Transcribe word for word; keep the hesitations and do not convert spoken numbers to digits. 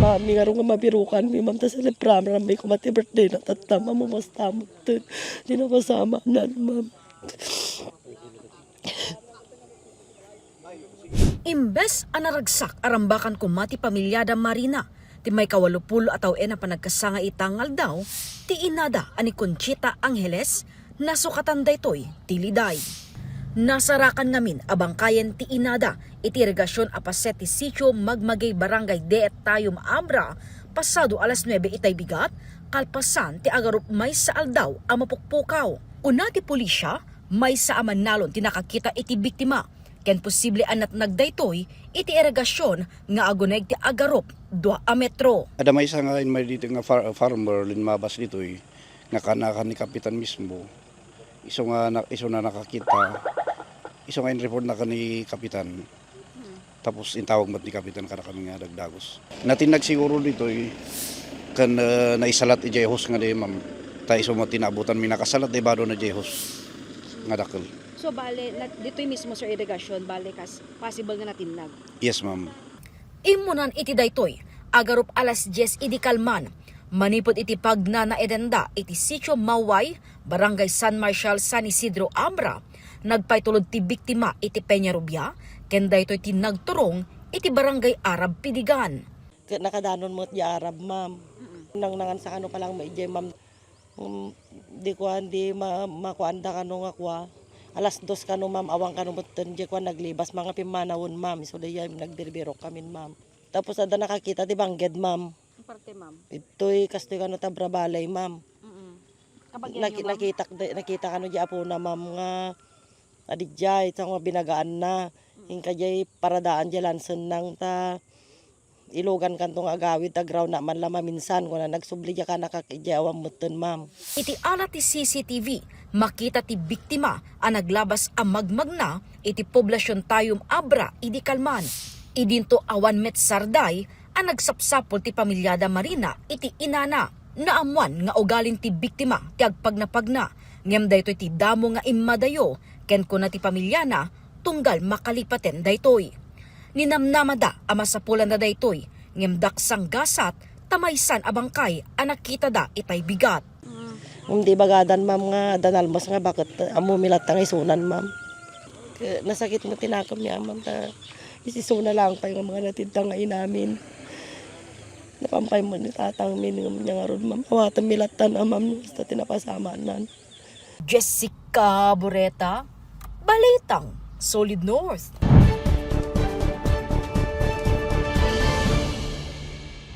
Amin ngarud nga mabirukanmi, ma'am, ta selebrammi koma ti birthday na tatta, ma'am, kumusta mo? Di na masamanan, ma'am. Imbes a naragsak a rambakan koma ti pamiliada Marina, ti maikawalupulo a tawen a panagkasangay ita nga aldaw, ti inada a ni Conchita Angeles, nasukatan daytoy ti liday. Nasarakan ngamin a bangkayen ti inada iti irigasion a paset ti Sitio Magmagay, Barangay Deet Tayum, Abra, pasado alas nuebe itay bigat, kalpasan ti agarup maysa aldaw a mapukpukaw. Kuna ti pulisya, maysa a mannalon ti nakakita iti biktima, ken posible a natnag daytoy iti irigasion nga aguneg ti agarup dua a metro. Adda maysa nga inmay ditoy nga far- farmer linmabas ditoy nga kanakan ni Kapitan mismo. Isu nga na, isu na nakakita. Isu nga in-report na kan ni Kapitan. Tapos intawag met ni Kapitan kadakami nga dagdagos. Natinnag siguro ditoy ken eh, naisalat idiay hose nga di, ma'am. Ta isu met ti naabutan mi nakasalat di bado na diay hose nga dakkel. So bale, nat- ditoy mismo, sir, irigasyon, bale kas possible nga natinnag. Yes, ma'am. Immunan iti daytoy, agarup alas dies idi kalman, manipud iti pagnanaedenda iti Sitio Maway, Barangay San Marcial, San Isidro, Abra, nagpaitulod ti biktima iti Peña Rubia, ken daytoy ti nagturong iti Barangay Arab Pidigan. Ket nakadanon met di Arab, ma'am. Nangnangan sa kano pa lang ma-, idiay, ma'am. Um, di kuan, di ma-, makuanda kano nga kua. Alas dos kano, ma'am, awan kano metten di kuan, naglibas mga pimmanawen, ma'am. Isu dayay nagbirbirok kamin, ma'am. Tapos adda nakakita ti bangged, ma'am. Parte, ma'am. Itoy kastoy kano ta brabalay, ma'am. Mm. Kabagyan Naki-, niyo, ma'am? Nakita, nakita kano di apona, ma'am, nga adidiay, sa nga binagaanna. Inka diay paradaan diay lansennang ta ilugan kanto nga agawid ta agraw na man la maminsan, kuna nagsubli diay kanakak idiay awan metten, ma'am. Iti ala ti C C T V, makita ti biktima a naglabas a magmagna iti Poblacion Tayum, Abra idi kalman. Idinto awan met sarday a nagsapsapul ti pamiliada Marina iti inana. Naammuan nga ugalin ti biktima ti agpagnapagna, ngem daytoy ti damo nga immadayo ken kuna ti pamiliana, tunggal makalipaten daytoy. Ninamnamada a masapulanda daytoy, ngem daksang gasat ta maysan a bangkay a nakitada itay bigat. Ngem di bagadan, ma'am, nga adda nalmas nga baket ammo mi latta nga isunan, ma'am. Ket nasakit met ti nakemmi, ma'am, ta isisuna lang pay nga mga natidta nga inamin. Napampay met ni tatangmi ngem nia ngarud, ma'am. Awatenmi latta na, ma'am, no kasta ti napasamanan. Jessica Boreta, Balitang Solid North.